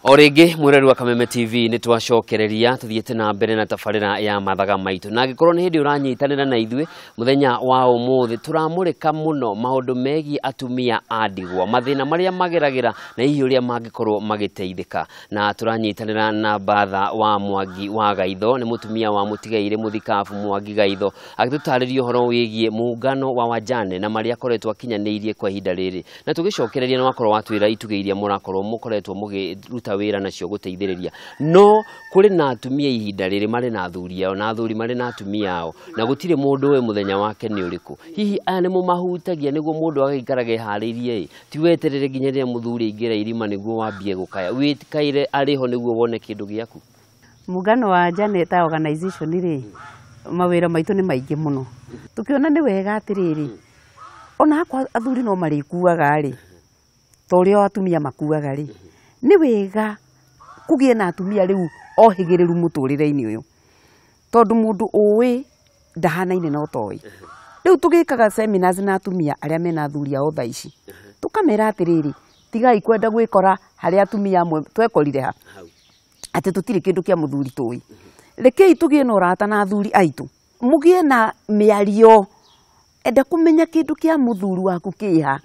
O rĩngĩ mwĩrori wa Kameme TV, nĩ twacokereria tũthiĩte na mbere na tabarĩra ya Mathaga Maitũ, na angĩkorwo nĩ hĩndĩ ũranyitanĩra na ithuĩ, mũthenya wa ũmũthĩ tũramũrĩka mũno maũndũ megiĩ atumia a ndigwa, mathĩna marĩa mageragĩra na hihi ũrĩa mangĩkorwo magĩteithĩka. Na tũranyitanĩra na Batha wa Mwangi wa Gaitho, nĩ mũtumia wa mũtigairĩ mũthikabu Mwangi Gaitho, agĩtũtarĩria ũhoro wĩgiĩ muungano wa wajane na marĩa akoretwo akinyanĩirie kwa ihinda rĩrĩ. Na tũgĩcokereria, nĩ wakorwo watwĩra itugĩ iria mũrakorwo mũkoretwo mũgĩruta wĩra nacio gũteithĩrĩria, no kũrĩ na atumia ihinda rĩrĩ marĩ na athuri ao na athuri marĩ na atumia ao, na gũtirĩ mũndũ ũĩ mũthenya wake nĩ ũrĩkũ. Hihi aya nĩ mũmahutagia nĩguo mũndũ agĩikaraga eharĩirie? Ĩ ti weterere nginya rĩrĩa mũthuri aingĩra irima nĩguo wambie gũkaya, wĩkaire arĩ ho nĩguo wone kĩndũ gĩaku. Muungano wa Jane ta organization rĩ, mawĩra maitũ nĩ maingĩ mũno. Tũkĩona nĩ wega atĩrĩrĩ, ona akwa athuri no marĩkuaga rĩ, ta ũrĩa atumia makuaga rĩ, nĩ wega kũgĩe na atumia rĩu ohĩgĩrĩru mũtũrĩre-inĩ ũyũ, tondũ mũndũ ũĩ ndahanaine na ũtoĩ. Rĩu tũgĩkaga seminars na atumia arĩa mena athuri ao thaa ici, tũkamera atĩrĩrĩ, tigai kwenda gwĩkora harĩa atumia amwe twekorire ha atĩ tũtirĩ kĩndũ kĩa mũthuri tũĩ. Rekei tũgĩe na ũrata na athuri aitũ, mũgĩe na mĩario. Enda kũmenya kĩndũ kĩa mũthuri waku kĩha,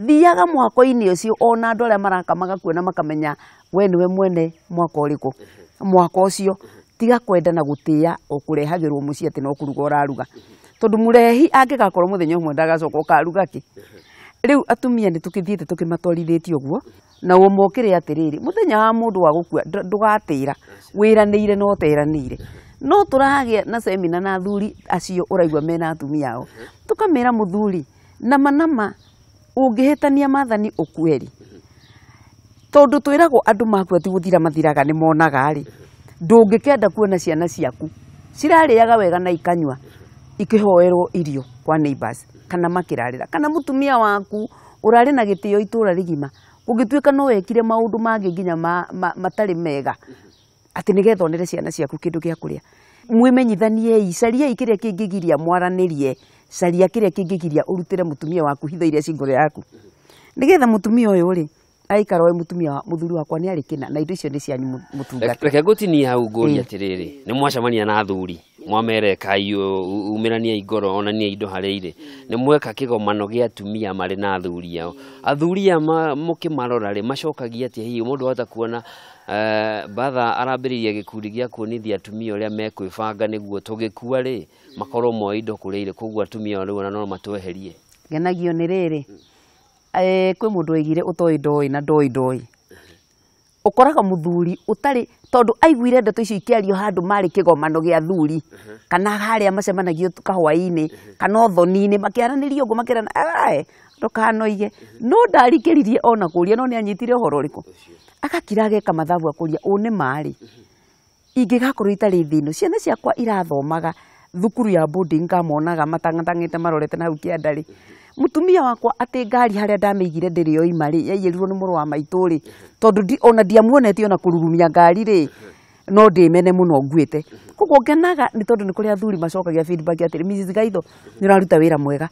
thiaga mwako-inĩ ũcio, ona andũ arĩa maraka magakuona makamenya we nĩwe mwene mwako ũrĩkũ, mwako ũcio. Tiga kwenda na gũtĩa o kũrehagĩrwo mũciĩ atĩ no kũruga ũraruga, tondũ mũrehi angĩgakorwo mũthenya ũmwe ndagacoka, ũkaruga kĩ? Rĩu atumia nĩ tũkĩthiĩte tũkĩmatwarithĩtie ũguo, na ũmokĩre atĩrĩrĩ, mũthenya wa mũndũ wa gũkua ndũgatĩra wĩranĩire no ũteranĩire. No tũragĩa na semina na athuri acio ũraigua mena atumia ao, tũkamera mũthuri nama nama ũngĩhĩtania mathani ũkue rĩ, tondũ twĩragwo andũ makua ti gũthira mathiraga, nĩ monaga rĩ, ndũngĩkenda kuona ciana ciaku cirarĩaga wega na ikanyua ikĩhoerwo irio kwa neighbors kana makĩrarĩra, kana mũtumia waku ũrarĩ na gĩtĩo itũra rĩgima ũngĩtuĩka no wekire maũndũ mangĩ nginya matarĩ mega atĩ nĩgetha onere ciana ciaku kĩndũ gĩa kũrĩa. Mwĩmenyithaniei, cariai kĩrĩa kĩngĩgiria mwaranĩrie, caria kĩrĩa kĩngĩgiria ũrutĩre mũtumia waku hitho iria ci ngoro yaku, nĩgetha mũtumia ũyũ rĩ aikara oĩ mũtumia wa mũthuri wakwa nĩ arĩ kĩna na indo icio nĩ cianyu mũtungata. Reke ngũtinie hau ngũrie atĩrĩrĩ, nĩ mwacemania na athuri, mwamereka umĩrania ngoro, onania indo harĩa irĩ, nĩ mweka kĩgomano gĩa atumia marĩ na athuri ao, athuri aya mũkĩmarora rĩ, macokagia atĩa? Hihi mũndũ ahota kuona Batha arambĩrĩria gĩkundi gĩa kuonithia atumia ũrĩa mekwĩbanga nĩguo tũgĩkua rĩ makorwo moĩ indo kũrĩa irĩ, koguo atumia rĩu ona no matweherie? Ngenagio nĩ rĩrĩ, kwĩ mũndũ oigire ũtoĩ ndoĩ na ndoĩ ndoĩ. Ũkoraga mũthuri ũtarĩ, tondũ aiguire ndeto icio ikĩario handũ marĩ kĩgomano gĩa athuri kana harĩa macemanagio kahũa-inĩ kana ũthoni-inĩ, makĩaranĩria ũguo makĩrana, "Ae, ndũkanoige," no ndarikĩririe ona kũria, no nĩ anyitire ũhoro ũrĩkũ, agakira ageka mathabu akũria ũ nĩ marĩ ingĩgakorwo itarĩ thĩ ĩno, ciana ciakwa irathomaga thukuru ya boarding, ngamonaga matang'atang'ĩte marorete na hau kĩanda rĩ, mũtumia wakwa atĩ ngari harĩa ndamĩigire ndĩrĩ yoima rĩ, yaiyĩrirwo nĩ mũrũ wa maitũ rĩ, tondũ ona ndiamuonetie ona kũrurumia ngari rĩ, no ndĩmene mũno nguĩte. Koguo ngenaga nĩ tondũ nĩ kũrĩ athuri macokagia feedback atĩrĩ, "Mrs Gaitho, nĩ ũraruta wĩra mwega."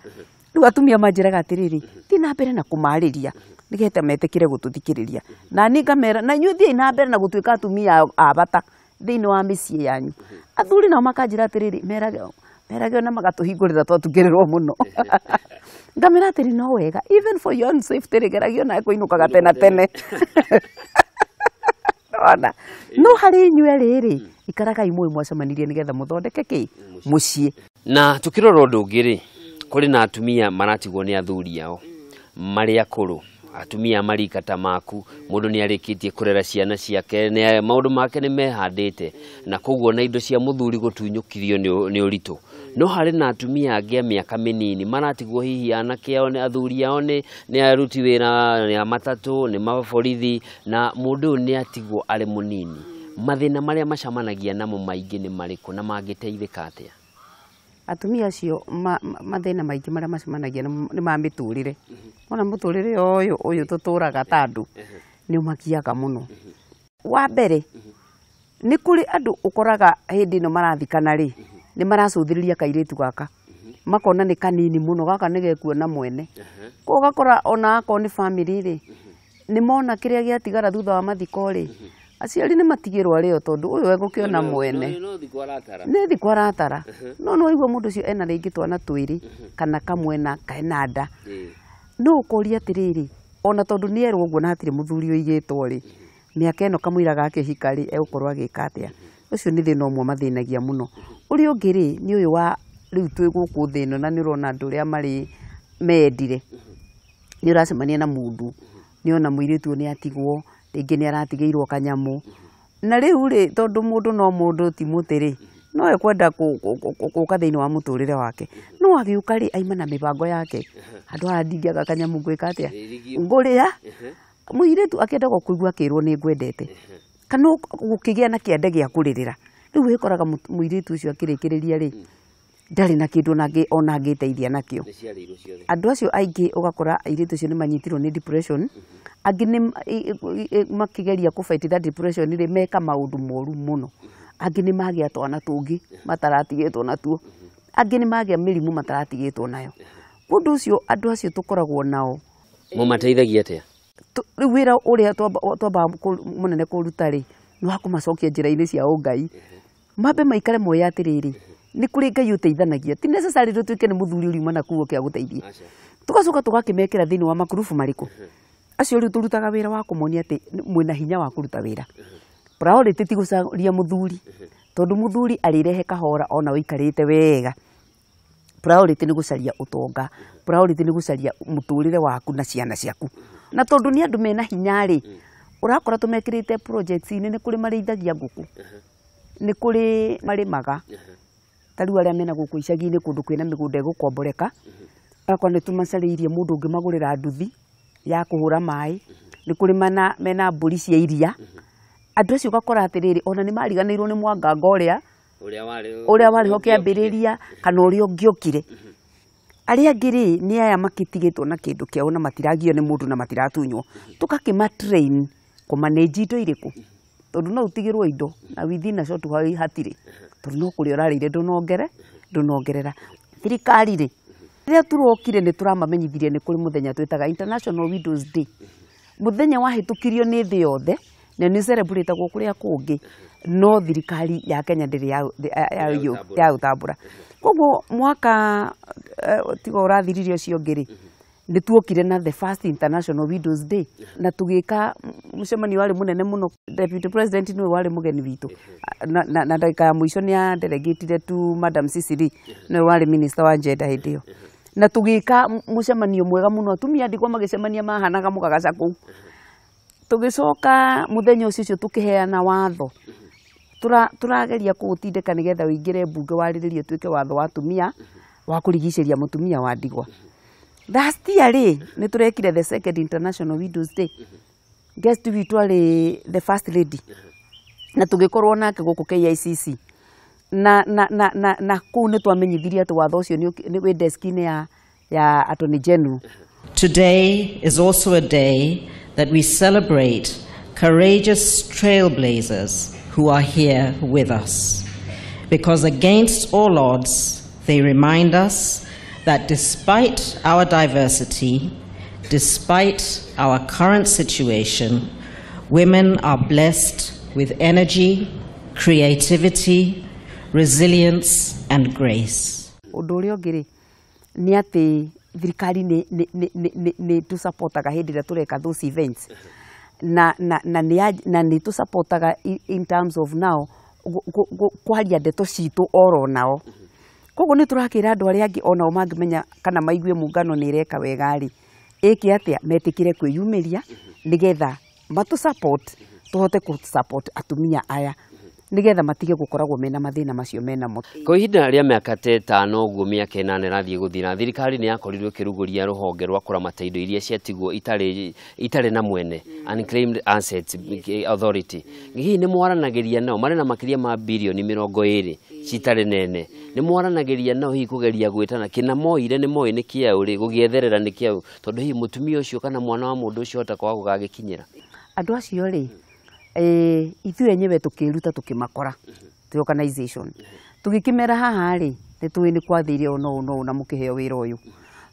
Rĩu atumia manjĩraga atĩrĩrĩ, thiĩ na mbere na kũmarĩria nĩgetha metĩkĩre gũtũthikĩrĩria, na niĩ ngamera, na inyuĩ thiĩi na mbere na gũtuĩka atumia a bata thĩinĩ wa mĩciĩ yanyu. Athuri nao makanjĩra atĩrĩrĩ, merage merage ona magatũhingũrĩra twatukĩrĩrwo mũno. Ngamera atĩrĩ, no wega, even for your own safety rĩ, nawe kũinũkaga tene tene. Ona no harĩ inyuĩ rĩrĩ, ikaragai mũĩ mwacemanirie nĩgetha mũthondeke kĩ mũciĩ. Na tukĩrora ũndũ ũngĩ rĩ, kũrĩ na atumia maratigwo nĩ athuri ao marĩ akũrũ, atumia marika ta maku, mũndũ nĩ arĩkĩtie kũrera ciana ciake, nĩ maũndũ make nĩ mehandĩte, na koguo na indo cia mũthuri gũtunyũkirio nĩ ũritũ. No harĩ na atumia angĩ a mĩaka mĩnini maratigwo hihi anake ao nĩ athuri ao nĩ aruti wĩra, nĩ a matatũ, nĩ maborithi, na mũndũ ũyũ nĩ atigwo arĩ mũnini. Mathĩna marĩa macemanagia namo maingĩ nĩ marĩkũ na mangĩteithĩka atĩa? Atumia acio mathĩna maingĩ marĩa macemanagia namo nĩ ma mĩtũrĩre. Wona mũtũrĩre ũyũ ũyũ tũtũraga ta andũ nĩ ũmagiaga mũno. Wa mbere nĩ kũrĩ andũ ũkoraga hĩndĩ ĩno marathikana rĩ, nĩ maracũthĩrĩria kairĩtu gaka, makona nĩ kanini mũno, gaka nĩ gekuona mwene. Koguo ũgakora ona akorwo nĩ bamĩrĩ rĩ, Nĩ mona kĩrĩa gĩatigara thutha wa mathiko rĩ, aciari nĩ matigĩrwo arĩo tondũ ũyũ egũkĩona mwene. Nĩ thikũ aratara. No nĩ waigua mũndũ ũcio ena rĩngĩ twana twĩrĩ kana kamwe na kena nda. No ũkoria atĩrĩrĩ, ona tondũ nĩ erwo ũguo na hatirĩ mũthuri ũigĩtwo rĩ, mĩaka ĩno kamũira gakĩhika rĩ, egũkorwo agĩka atĩa? Ũcio nĩ thĩna ũmwe mathĩnagia mũno. Ũrĩa ũngĩ rĩ, nĩ ũyũ wa rĩu twĩ gũkũ thĩ ĩno na nĩ ũrona andũ ũrĩa marĩ mendire. Nĩ ũracemania na mũndũ, nĩ ona mũirĩtu ũyũ nĩ atigwo, rĩngĩ nĩ aratigĩirwo kanyamũ. Na rĩu rĩ, tondũ mũndũ no mũndũ ti mũtĩ rĩ, no ekwenda gũka thĩinĩ wa mũtũrĩre wake. No agĩũka rĩ, aima na mĩbango yake. Handũ haha ndingĩaga kanyamũ ngwĩka atĩa? Ngũrĩa. Mũirĩtu akĩendaga kũigua akĩrwo nĩ ngwendete. Kana gũkĩgĩa na kĩande gĩa kũrĩrĩra. Rĩu wĩkoraga mũirĩtu ũcio akĩrĩkĩrĩria rĩ, ndarĩ na kĩndũ ona angĩteithia nakĩo. Andũ acio aingĩ ũgakora airĩtu acio nĩ manyitirwo nĩ depression. Angĩ nĩ makĩgeria kũ fight that depression rĩ, meka maũndũ moru mũno. Angĩ nĩ magĩa twana tũngĩ mataratigĩtwo natuo. Angĩ nĩ magĩa mĩrimũ mataratigĩtwo nayo. Ũndũ ũcio andũ acio tũkoragwo nao. Mũmateithagia atĩa? Rĩu wĩra ũrĩa twambaga mũnene kũruta rĩ, nĩ wa kũmacokia njĩra-inĩ cia ũngai. Mambe maikare moĩ atĩrĩrĩ, nĩ kũrĩ Ngai ũteithanagia. Ti necessary tũtuĩke nĩ mũthuri ũriuma na kũu oke agũteithie. Tũgacoka tũgakĩmekĩra thĩinĩ wa makurubu marĩkũ. Acio rĩu tũrutaga wĩra wa kũmonia atĩ mwĩna hinya wa kũruta wĩra. Priority ti gũcaria mũthuri, tondũ mũthuri arĩrehe kahora ona ũikarĩte wega. Priority nĩ gũcaria ũtonga, priority nĩ gũcaria mũtũrĩre waku na ciana ciaku. Na tondũ nĩ andũ mena hinya rĩ, ũrakora tũmekĩrĩte projects-inĩ, nĩ kũrĩ marĩithagia ngũkũ, nĩ kũrĩ marĩmaga, ta rĩu arĩa mena gũkũ icagi-inĩ kũndũ kwĩna mĩgũnda ĩgũkomboreka, ũgakora nĩ tũmacarĩirie mũndũ ũngĩmagũrĩra nduthi ya kũhũra maĩ, nĩ kũrĩ mena mbũri cia iria. Andũ acio ũgakora atĩrĩrĩ, ona nĩ mariganĩirwo nĩ mwanganga ũrĩa warĩ ho kĩambĩrĩria kana ũrĩa ũngĩokire. Arĩa angĩ rĩ, nĩ aya makĩtigĩtwo na kĩndũ kĩao na matiragio nĩ mũndũ na matiratunywo. Tũgakĩma train kũmanage indo irĩkũ, tondũ no ũtigĩrwo indo na within a short while hatirĩ, tondũ no kũrĩa ũrarĩire ndũnongerera. Thirikari rĩ, rĩrĩa tũrokire nĩ tũramamenyithirie nĩ kũrĩ mũthenya twĩtaga International Widows Day. Mũthenya wahĩtũkirio nĩ thĩ yothe na nĩ celebrate-agwo kũrĩa kũngĩ, no thirikari ya Kenya ndĩrĩ yaũtambũra. Koguo mwaka tiga ũrathirire ũcio ũngĩ rĩ, nĩ tuokire na the first International Widows Day na tũgĩka mũcemanio warĩ mũnene mũno. Deputy President nĩwe warĩ mũgeni witũ, na ndagĩka ya mũico nĩ a delegatire to Madam Cicely, nĩwe warĩ minister wa gender hĩndĩ ĩyo. Na tũgĩka mũcemanio mwega mũno, atumia ndigwa magĩcemania mahanaga mũgagaca kũu. Tũgĩcoka mũthenya ũcio tũkĩheana watho. Tũrageria kũũtindĩka nĩgetha ũingĩre mbunge warĩrĩrie ũtuĩke watho wa atumia wa kũrigicĩria mũtumia wa ndigwa. Last year rĩ, nĩ tũrekire the second International Widows Day. Guest witũ arĩ the first lady. Na tũgĩkorwo nake gũkũ KICC. Na kũu nĩ twamenyithirie atĩ watho ũcio nĩ wĩ desk-inĩ ya Attorney General. Today is also a day that we celebrate courageous trailblazers who are here with us. Because against all odds, they remind us that despite our diversity, despite our current situation, women are blessed with energy, creativity, resilience, and grace. Ũndũ ũrĩa ũngĩ rĩ, nĩ atĩ thirikari nĩ tũsupportaga hĩndĩ ĩrĩa tũreka those events. Na nĩ tũsupportaga in terms of now kwaria ndeto citũ oro nao. Koguo nĩ tũrakĩra andũ arĩa angĩ onao mangĩmenya kana maigue mũngano nĩ ĩreka wega rĩ, ĩke atĩa metĩkĩre kwĩyumĩria nĩgetha matũ support, tũhote kũ support atumia aya nĩgetha matige gũkoragwo mena mathĩna macio menamo. Kwa ihinda rĩa mĩaka ta ĩtano ũguo, mĩaka ĩnana ĩrathiĩ gũthira, thirikari nĩ yakorirwo ĩkĩrugũria rũhonge rwa kũramata indo iria ciatigwo itarĩ na mwene, Unclaimed Assets Authority. Hihi nĩ mwaranagĩria nao, marĩ na makĩria ma birioni 20 citarĩ nene, nĩ mwaranagĩria nao hihi kũgeria gwĩtana kĩna moire nĩ moĩ nĩ kĩaũ rĩ, gũgĩetherera nĩ kĩaũ, tondũ hihi mũtumia ũcio kana mwana wa mũndũ ũcio hota kwaga gũgagĩkinyĩra. Andũ acio rĩ, ithuĩ enyewe tũkĩruta tũkĩmakora twĩ organization, tũgĩkĩmera haha rĩ, nĩ tũĩ nĩ kwathire ũũ na ũũ na ũũ na mũkĩheo wĩra ũyũ,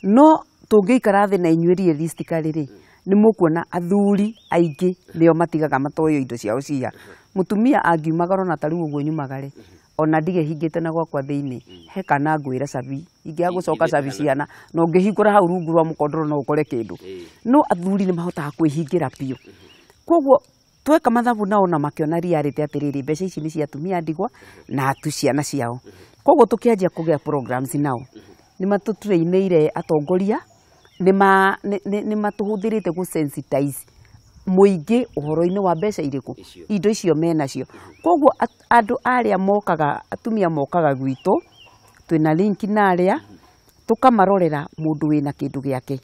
no tũngĩikara thĩ na inyuĩ realistically rĩ, Nĩ mũkuona athuri aingĩ nĩo matigaga matoyo indo ciao cia. Mũtumia angiumagara ona ta rĩu ũguo nyumagare, ona ndige hingĩte na gwakwa thĩinĩ, he kana ngwĩra cabi, ingĩaga gũcoka cabi ciana, na ũngĩhingũra hau rungu rwa mũkondoro no ũkore kĩndũ. No athuri nĩ mahotaga kwĩhingĩra biũ. Koguo tweka mathabu nao na makĩona reality atĩrĩrĩ, mbeca ici nĩ cia atumia ndigwa na atu ciana ciao. Koguo tũkĩanjia kũgĩa programs nao. Nĩ matũtrainĩire atongoria, nĩ matũhũthĩrĩte gũ sensitize mũingĩ ũhoro-inĩ wa mbeca irĩkũ, indo icio menacio. Koguo andũ arĩa mokaga, atumia mokaga gwitũ, twĩna link na arĩa, tũkamarorera mũndũ wĩna kĩndũ gĩake.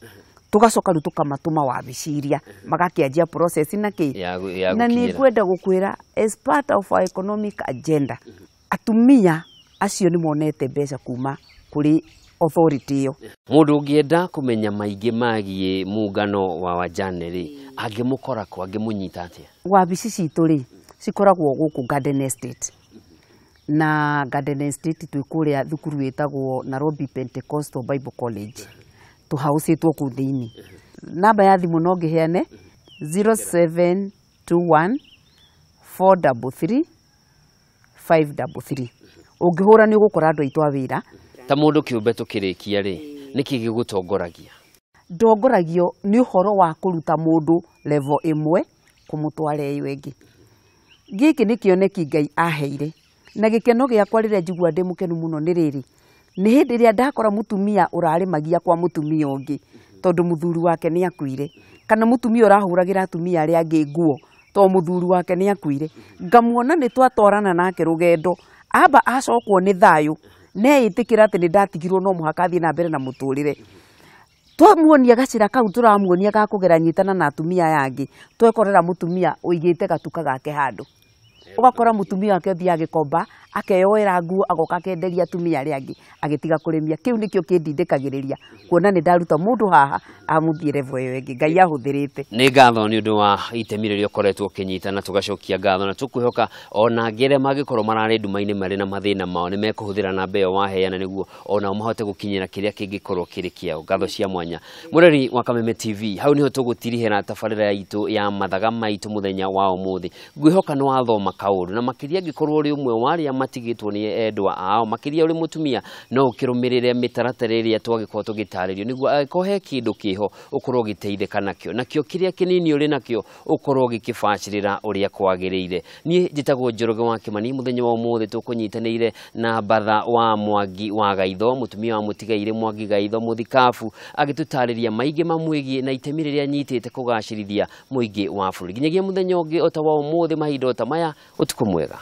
Tũgacoka rĩu tũkamatũma wabici iria, magakĩanjia process na kĩ. Ya Na nĩ gũkinyĩra. ngwenda gũkwĩra as part of our economic agenda, atumia acio nĩ monete mbeca kuma kũrĩ authority ĩyo. Mũndũ ũngĩenda kũmenya maingĩ magiĩ muungano wa wajane rĩ, angĩmũkora kũ, angĩmũnyita atĩa? Wabici citũ rĩ, cikoragwo gũkũ Garden Estate. Na Garden Estate twĩ kũrĩa thukuru ĩtagwo Nairobi Pentecostal Bible College. Tũhaũcĩtwo kũu thĩinĩ. Namba ya thimũ no ngĩheane 0721 433 533. Ũngĩhũra nĩ ũgũkora andũ aitũ a wĩra. Ta mũndũ kĩũmbe tũkĩrĩkia rĩ, nĩkĩ gĩgũtongoragia? Ndongoragio nĩ ũhoro wa kũruta mũndũ level ĩmwe kũmũtwara ĩyo ĩngĩ. Gĩkĩ nĩ kĩoneki Ngai aheire, na gĩkeno gĩakwa rĩrĩa njigua ndĩ mũkenu mũno nĩ rĩrĩ, nĩ hĩndĩ ĩrĩa ndakora mũtumia ũrarĩmagia kwa mũtumia ũngĩ tondũ mũthuri wake nĩ akuire, kana mũtumia ũrahũragĩra atumia arĩa angĩ nguo tondũ mũthuri wake nĩ akuire, ngamuona nĩ twatwarana nake rũgendo, amba acokwo nĩ thayũ, neĩtĩkĩra atĩ nĩ ndatigirwo no mũhaka athiĩ na mbere na mũtũrĩre. Twamuonia gacĩra kau tũramuonia ga kũgera nyitana na atumia aya angĩ, twekorera mũtumia ũigĩte gatuka gake handũ. Ũgakora mũtumia wake ũthiaga gĩkomba, akeyoera nguo, agoka akenderia atumia arĩa angĩ, agĩtiga kũrĩmia. Kĩu nĩkĩo kĩndindĩkagĩrĩria kuona nĩ ndaruta mũndũ haha amũthiĩ level ĩyo ĩngĩ. Ngai ahũthĩrĩte. Nĩ ngatho nĩ ũndũ wa itemi rĩrĩa ũkoretwo ũkĩnyita, na tũgacokia ngatho, na tũkwĩhoka ona angĩ arĩa mangĩkorwo mararĩ nduma-inĩ marĩ na mathĩna mao nĩ mekũhũthĩra namba ĩyo waheana nĩguo onao mahote gũkinyĩra kĩrĩa kĩngĩkorwo kĩrĩ kĩao. Ngatho cia mwanya. Mũrori wa Kameme TV, hau nĩho tũgũtirihĩra tabarĩra itũ ya mathaga maitũ mũthenya wa ũmũthĩ. Ngwĩhoka nĩ wathoma kaũndũ, na makĩria angĩkorwo ũrĩ ũmwe wa arĩa matigĩtwo nĩ endwa ao, makĩria ũrĩ mũtumia, no ũkĩrũmĩrĩre mĩtaratara ĩrĩa twagĩkorwo tũgĩtarĩrio nĩguo angĩkorwo he kĩndũ kĩho ũkorwo ũgĩteithĩka nakĩo, nakĩo kĩrĩa kĩnini ũrĩ nakĩo ũkorwo ũgĩkĩbacĩrĩra ũrĩa kwagĩrĩire. Niĩ njĩtagwo Njoroge wa Kĩmani. Mũthenya wa ũmũthĩ tũkũnyitanĩire na Mbatha wa Mwangi wa Gaitho, mũtumia wa mũtigairĩ Mwangi Gaitho mũthikabu, agĩtũtarĩria maingĩ mamwĩgiĩ na itemi rĩrĩa anyitĩte kũgacĩrithia mũingĩ wa bũrũri. Nginyagia mũthenya ũngĩ o ta wa ũmũthĩ, mahinda o ta maya, ũtukũ mwega.